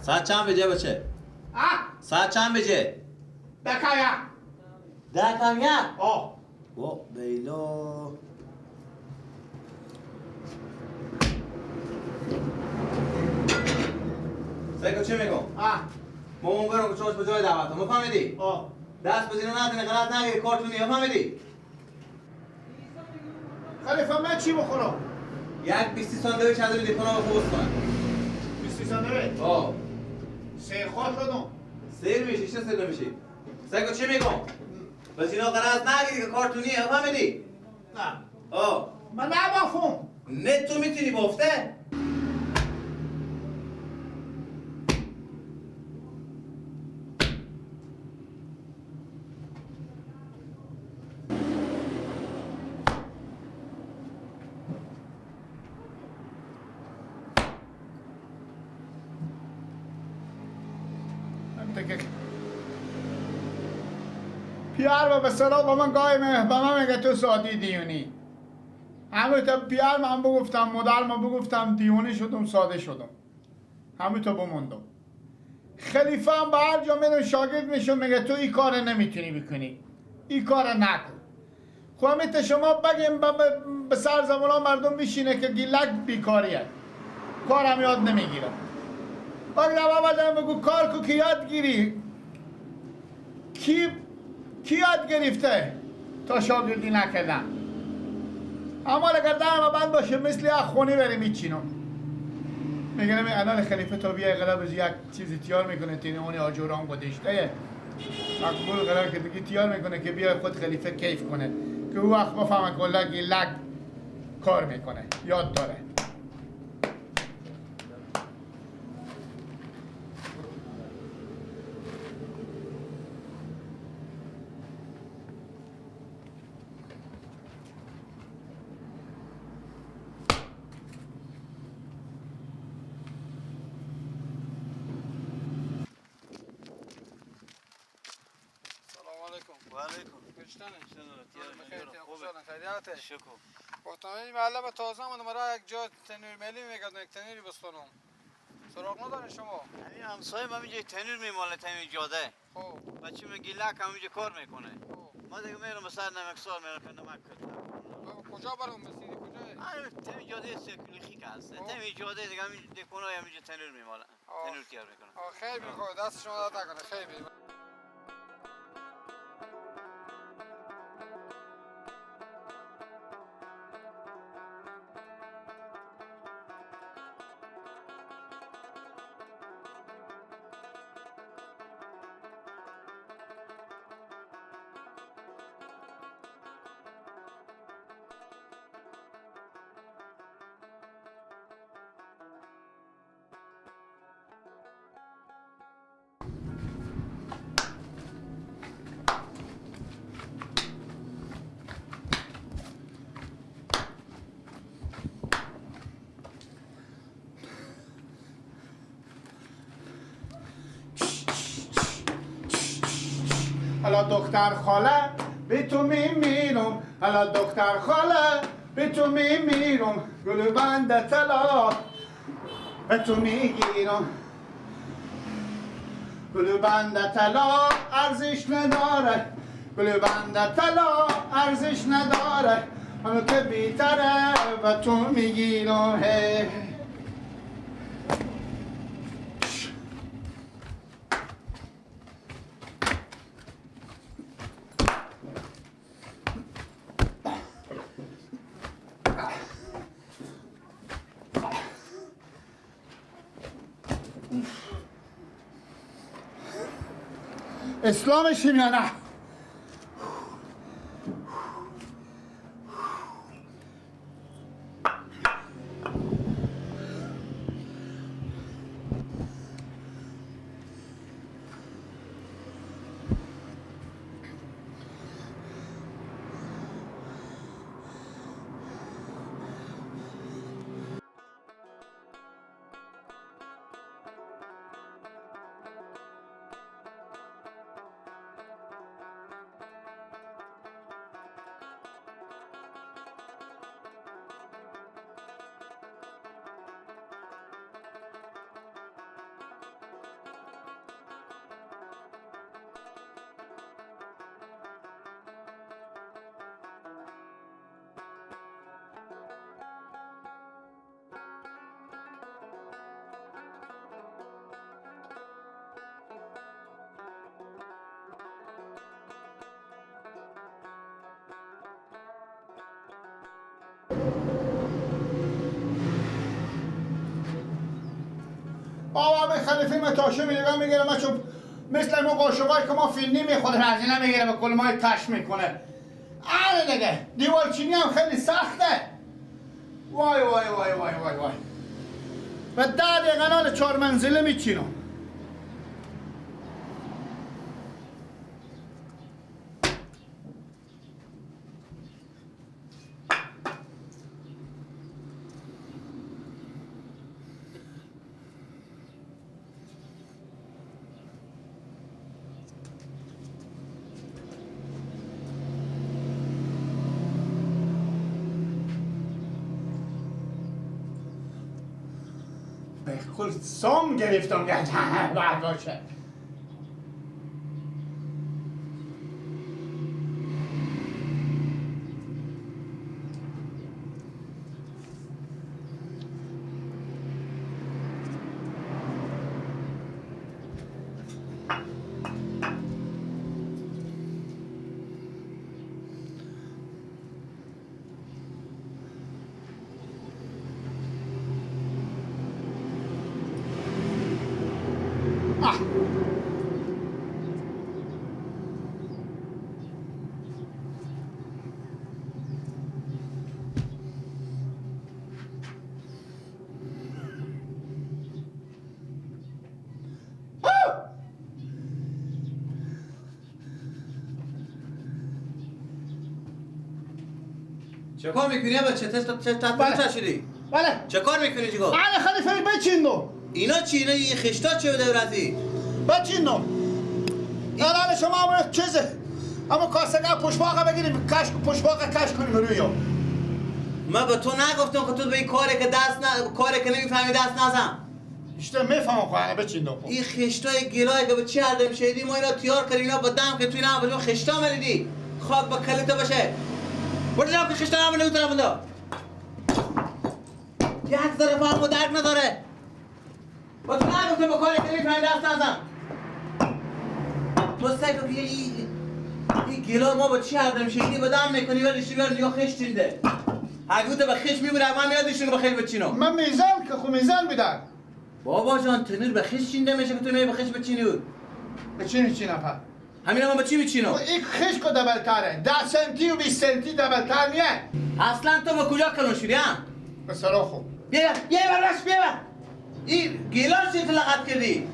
ساعت چند بجه بچه؟ ساعت چند بجه؟ 10:15. 10:15؟ آه. و بیلا سیکو چی میگم؟ مامان برم که چاش به جای دعوتم مفهمیدی؟ آه. دست بزینو ندونی غلط نگیری کارتونی مفهمیدی؟ خلیفه من چی بخورم؟ یک 20 ساندویچ از روی دیپونا بخوز کنم. 20 ساندویچ؟ آه. سیر خواه شدم. سیر میشی چه سیر نمیشی؟ سیکو چی میگم؟ بس اینا قرض نگیری که کارتونیه فهمیدی؟ نه. آه. من نبافم. نه تو میتونی بافته؟ پیار به صدا با من گاهی به من میگه تو سادی دیونی. همه تا پیار من بگفتم مادر من بگفتم دیونی شدم ساده شدم. همه تا بموندم. خلیفه هم به هر جا میرم شاگرد میشم میگه تو این کار نمیتونی بکنی. این کار نکن. خب همه شما بگیم به سر زمان مردم میشینه که گیلک بیکاریه. کارم یاد نمیگیرم. آره بابا بگو کار کو که یاد گیری. کی یاد گرفته تا شاگردی نکردن؟ اما اگر درم بند باشه مثل یک خونه بریم میچینم. میگم الان خلیفه تا بیای قرار بز یک چیزی تیار میکنه تینه اون آجوران گذاشته مقبول قرار که دیگه تیار میکنه که بیای خود خلیفه کیف کنه که او وقت بفهمه کلا گیلک کار میکنه یاد داره. گفتم محله به تازه آمدم مرا یک جا تنور ملی میگردم یک تنوری بستانم. سراغ نداره شما؟ همین همسایه من اینجا تنور میماله تنور جاده. خب بچه من گیلک هم اینجا کار میکنه. ما دیگه میرم سر نمکسار میرم که نمک کنم. کجا برام رسیدی کجا؟ آره تنور جاده سیکلی خیک هست. تنور جاده دیگه همین دکونای همینجا تنور میماله. تنور تیار میکنه. خیلی خوب دست شما درد نکنه خیلی. حالا دختر خاله به تو میمیرم، حالا دختر خاله به تو میمیرم، گل بند طلا به تو میگیرم، گل بند طلا ارزش نداره، گل بند طلا ارزش نداره، منو که بیتره به تو میگیرم. اسلامشیم یا نه؟ بابا به خلیفه ما تاشه میگه میگیره ما چون مثل ما قاشقایی که ما فیلنی میخوره از اینا میگیره به کلمای کش میکنه. آره دیگه دیوار چینی هم خیلی سخته. وای وای وای وای وای وای. و 10 دقیقه نال 4 منزله میچینم. کل سام گرفتم که بعد باشه. چه کار میکنی بچه؟ چه شدی؟ بله چه کار میکنی چیکار؟ بله خلیفه بچین دو. اینا چی؟ اینا این خشتا چه بوده برازی؟ بچین دو. الان شما هم چیزه اما کاسه پشواقه بگیریم کش پشواقه کش کنیم روی. من به تو نگفتم که تو به این کاری که دست نه کاری که نمیفهمی دست نزن. اشته میفهمم خواهنه بچین دو. این خشتای گلایی که به چه هردم شدی ما اینا تیار کردیم اینا با دم که تو اینا بجون خشتا ملیدی خاک با کلیتا باشه. برو جناب که خشتا نمونه اون طرف بنده. یک ذره فهم و درک نداره. با تو نگفتم با کاری که نمیفهمی دست نزن. تو سعی کن که این گلا ما با چی هردم شدی با دم میکنی ولی بیار نگاه خشت چینده. اگه تو به خش میبره من میاد به خش بچینم. من میزان که خو میزان میدم. بابا جان تنور به خش چینده میشه که تو می به خش بچینی او. به چی میچینم پا؟ همین من به چی میچینم؟ این خش کو دبل تره 10 سانتی و 20 سانتی دبل تر نیه. اصلا تو به کجا کلون شدی ها؟ به سراخو. بیا بیا براش بیا. این گیلان چه لغت کردی؟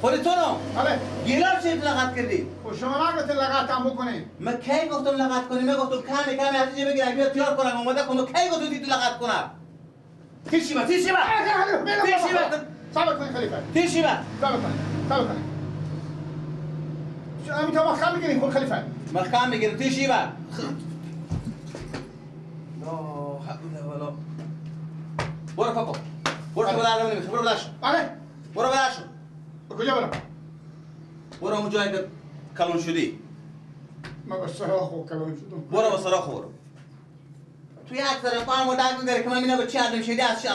خودتونو؟ آره. گیلان چه لغت کردی؟ خب شما نگفتید لغت هم بکنید. من کی گفتم لغت کنی؟ من گفتم کمی کمی از اینجا بگیر بیا تیار کنم آماده کنم. کی گفتم تو لغت کنم؟ تیشی با تیشی با تیشی با صبر کنید خلیفه. تیشی با صبر کنید صبر کنید. همین تا ما خم میگیریم خود خلیفه. ما خم میگیریم تیشی با. لا حول ولا. برو پاپا. برو تو بدرم نمیخوام. برو بدش. آره. برو بدش. کجا برم؟ برو اون جایی که کلون شدی. من به سراخ کلون شدم. برو به سراخ برو. توی یک ذره فهم و درک نداره که من اینا به چه آدم شدی از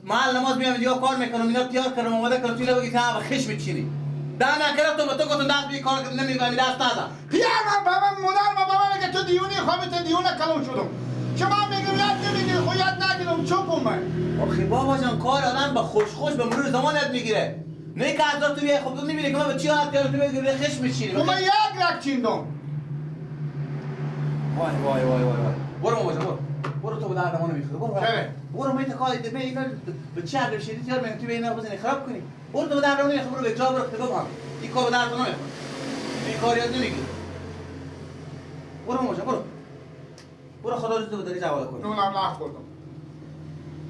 محل نماز میام دیگه کار میکنم اینا تیار کردم آماده کردم تو اینا بگی تا خش میچینی. دم نکردم تو تو گفتم دست بی کار نمیفهمی دست نزن. پیر من بابا مادر ما بابا میگه تو دیونی خواهم تو دیونه کلون شدم. شما میگم یاد نمیگیری خو یاد نگیرم چوبم من. آخه بابا جان کار آدم با خوش خوش به مرور زمان یاد میگیره. نه که از تو بیای خب تو میبینی که من به چی عادت کردم تو میگی خش میچینی. من یک رک چیندم. وای وای وای وای وای. برو بابا جان برو. برو تو به درد ما نمیخوره. برو. برو می تکای به اینا به چه عقل شدی تیار میگم تو به اینا بزنی خراب کنی. برو تو به درد ما نمیخوره. برو به جا برو که بفهم. این کار به درد ما نمیخوره. این کار یاد نمیگیری. برو بابا جان برو. برو خدا رو تو داری جواب کن. نونم نخوردم.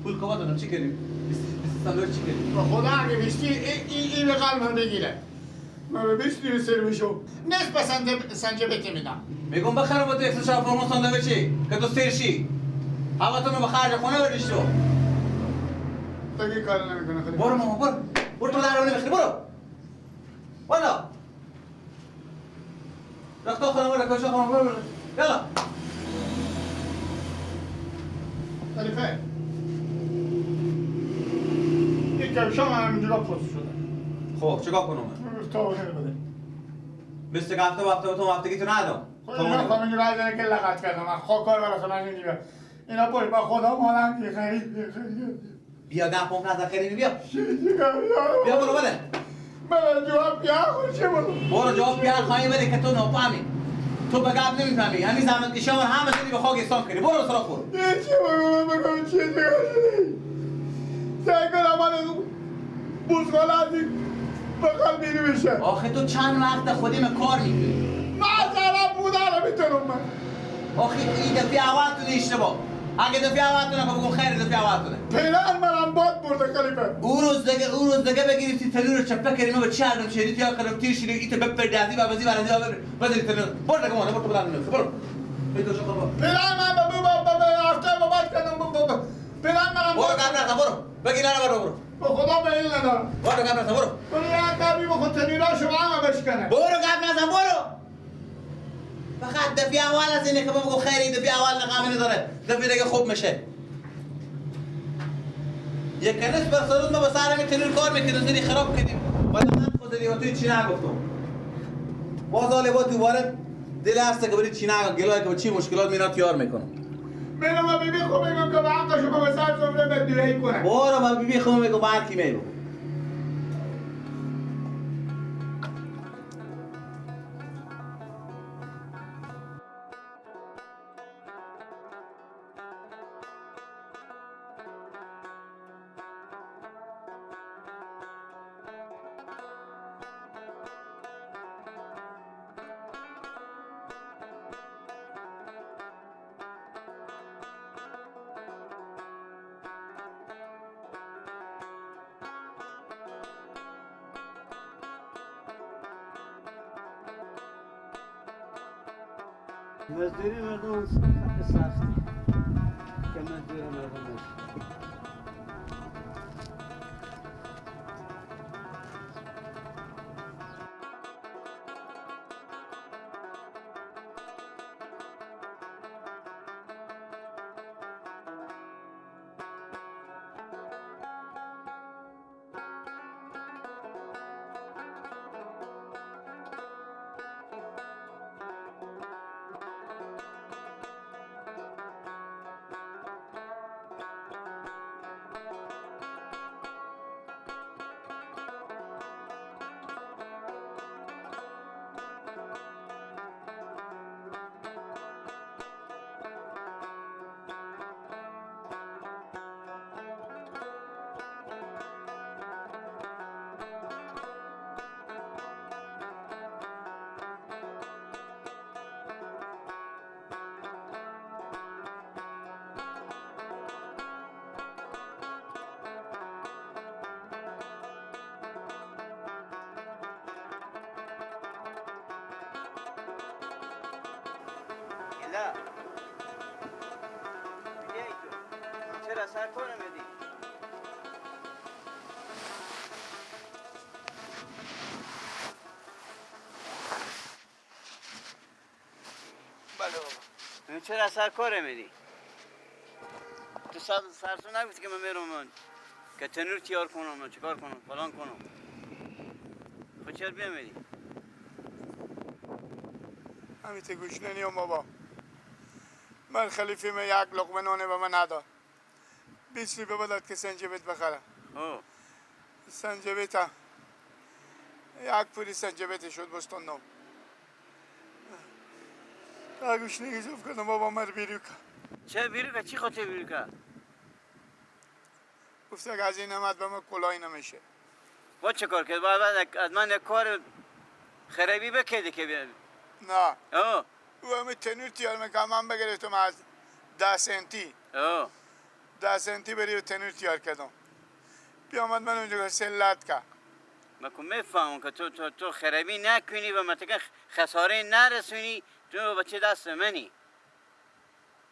پول کوا دادم چی کردی؟ 20 ساندویچ چی کردی؟ به خدا اگه 20 این به قلبم بگیره. من به 20 سر میشم. نصف سنجبتی میدم. میگم بخرم با تو 104 ساندویچی که تو سیر شی. هواتونو به خرج خونه بریش تو. دیگه کار نمیکنه خیلی. برو ماما برو. برو تو در نمیخری برو. والا. رخت خونه برو کجا خونه برو. یالا. خلیفه. یک کفشام همینجورا پست شده. خب چیکار کنم من؟ تو بده. 21 هفته تو هفتگی تو ندادم. خب من خواهم اینجورا از که لغت کردم. من خاکار برای من اینجورا. اینا پای با خدا مالم که خرید. بیا 10 15 خرید بیا. بیا برو بده. من جواب بیا خوشه برو. برو جواب بیا خواهی بده که تو نفهمی. تو به گپ نمیفهمی. همین زحمت کشی همه زدی به خاک استان کردی. برو سراغ خور. چی بگم چی دیگه شدی؟ سعی کنم من بزغاله از این بغل میری بشه. آخه تو چند وقت خودیم کار میکنی؟ من سرم بوده رو میتونم من. آخه این دفعه اول تو اشتباه. اگه دفعه اول تو نکن بگم خیر دفعه اول تونه. پیران منم باد برده خلیفه. او روز دیگه بگیرفتی تنور رو چپه کردیم و چه هردم شدی تیار کردم تیر شدی ایت بپردازی و بزی برازی و بزی تنور. برو دیگه مانه برو تو بلند نمیخواه برو. پیدا شو خبر. پیران من به هفته بابت کردم پیران منم برو قبل نزن برو. بگی نه برو برو. به خدا به این ندارم. برو قبل نزن برو. برو یک قبلی به خود تنوراشو همه بشکنه. برو قبل نزن برو. فقط دفعه اول از اینه که بگو خیلی دفعه اول نقامه نداره دفعه دیگه خوب میشه. یک کنش بر سرود ما با سر همین تنور کار میکردیم زدی خراب کردیم ولی من خود زدی و توی چی نگفتم. باز حالا با دوباره دل هست که بری چی نگم گلای که با چی مشکلات مینا تیار میکنم. منم با بیبی خوب میگم که به حقشو به سر سفره به دوهی کنه. برو با بیبی خوب میگم برکی میگم. مزدوری مردم سخته که مزدور مردم نشه. لا بیایی تو چرا سر کار نمیدی؟ بله بابا. چرا سر کار نمیدی؟ تو سرسو نگفتی که من میرم که تنور تیار کنم چیکار کنم فلان کنم. خب چرا بیامیدی؟ همیته گوش ننیم بابا. من خلیفه من یک لقمه نانه به من نداد. 20 لیوه بداد که سنجبت بخرم. سنجبت هم یک پولی سنجبت شد بستاندم. گوش نگیزوف کردم بابا من بیرو کن. چه بیرو کن؟ چی خاطر بیرو کن؟ گفت اگه از این نمد به من کلایی نمیشه. با چه کار کرد؟ باید از من یک کار خرابی بکردی که بیرو. نه. او همه تنور تیار میکنم من بگرفتم از 10 سنتی. 10 سنتی بری و تنور تیار کردم. بیامد من اونجا سلت کرد. من که میفهمم که تو خرابی نکنی و منطقه خساره نرسونی تو بچه دست منی.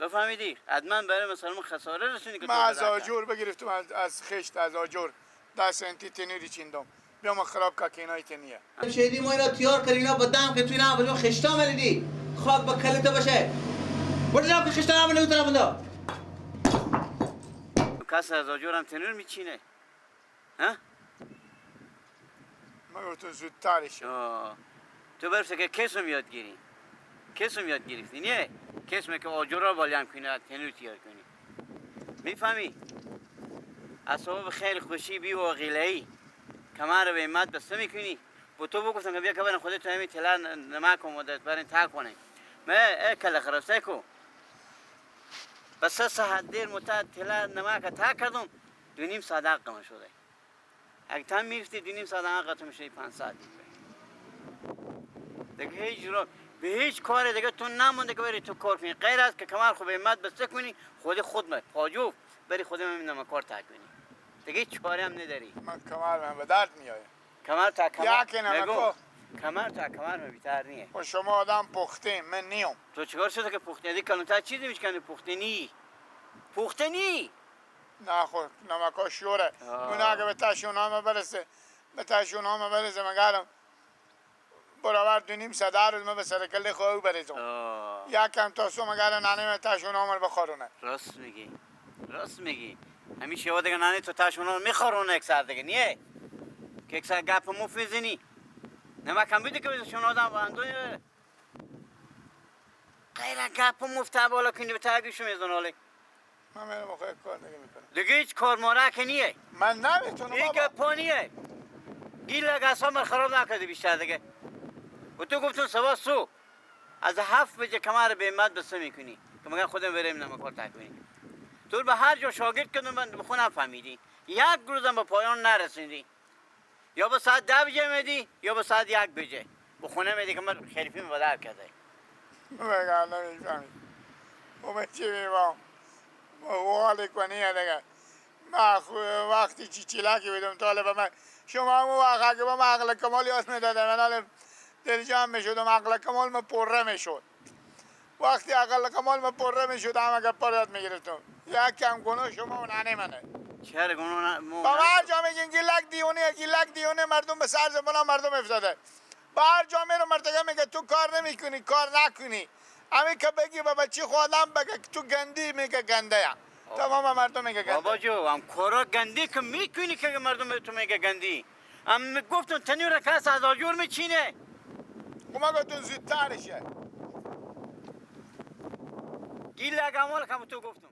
بفهمیدی؟ حتما برای مثلا خساره رسونی که من از آجر بگرفتم از خشت از آجر 10 سنتی تنوری چیندم. بیام خراب که اینای تنیه. شیدی ما اینا تیار کردیم اینا با دم که تو اینا بجام خشتا ملیدی. خاک با کلت باشه. برو جناب که خشتا نمونه اون طرف بندا. کس از آجر هم تنور میچینه. ها؟ من گفتم زودترشه. تو برفته که کسم یاد گیری. کسم یاد گرفتی نه؟ کسم که آجر را بالیم کنی تنور تیار کنی. میفهمی؟ اصابه خیر خوشی بی و غیله‌ای کمر رو به همت بسته میکنی. با تو بگفتم که بیا که برن خودت تو همین تله نمک آماده برین تا کنیم. من ای کله خراسته کو. بس سه ساعت دیر متعد تله نمک تا کردم 2.5 ساعت حقم شده. اگه تا میرفتی 2.5 ساعت حقت میشه 5 ساعت دیگه. هیچ را به هیچ کار دیگه تو نمونده که بری تو کار کنی غیر از که کمر خود به همت بسته کنی خود من پاجوف بری خود من نمک کار تا کنی دیگه هیچ کاری هم نداری. من کمر من به درد میآید. کمر تا کمر نگو کمر تا کمر من بیتر نیه. و شما آدم پخته من نیم. تو چیکار شده که پخته دی کلونتر چیزی میشکنی پخته نی پخته نی. نه خب نمکا شوره. اون اگه به تشونام برسه به تشونام برسه مگرم برابر 2.5 ساعت روز من به سر کله خواهو برزم. یکم تا سو مگر ننه تشونام رو بخورونه. راست میگی راست میگی. همین شوا دیگه ننه تو تشونام میخورونه یک ساعت دیگه نیه که یک ساعت گپ مفت میزنی. نمک هم بیده که بزن شون آدم اندونی غیر گپ مفت بالا کنی به ترگیشو میزن. حاله من میرم خواهی کار دیگه میکنم دیگه. هیچ کار مارک نیه. من نمیتونم بابا. این گپا نیه. گیل اصلا من خراب نکردی بیشتر دیگه. و تو گفتون سوا سو از 7 بجه کمر به همت بسته میکنی که مگه خودم بریم نمک کار تکنی. تو به هر جا شاگرد کردم من به خودم فهمیدی. یک روزم به پایان نرسیدی. یا به ساعت 10 بجه میدی یا به ساعت 1 بجه به خونه میدی که من خریفی بدر کرده. مگه نمیفهمی من چی میفهم؟ حال کنی دیگه. من وقتی چیچیلکی بودم طالب من شما همون وقت که با من عقل کمال یاد میدادم من حال دل جمع میشدم عقل کمال من پره میشد. وقتی عقل کمال من پره میشد هم اگه پر یاد میگرفتم. یک کم گناه شما و ننه منه. چرا گناه نه؟ با هر جا میگین گیلک دیونه گیلک دیونه مردم به سر زبان مردم افتاده. با هر جا میرم مرتگه میگه تو کار نمیکنی کار نکنی. همین که بگی بابا چی خودم بگه تو گندی میگه گنده یم. تمام مردم میگه گنده. بابا جو هم کارا گندی که میکنی که مردم تو میگه گندی. هم گفتم تنور کس از آجور میچینه. خب ما گفتم زودترشه. گیلک امال که تو گفتم.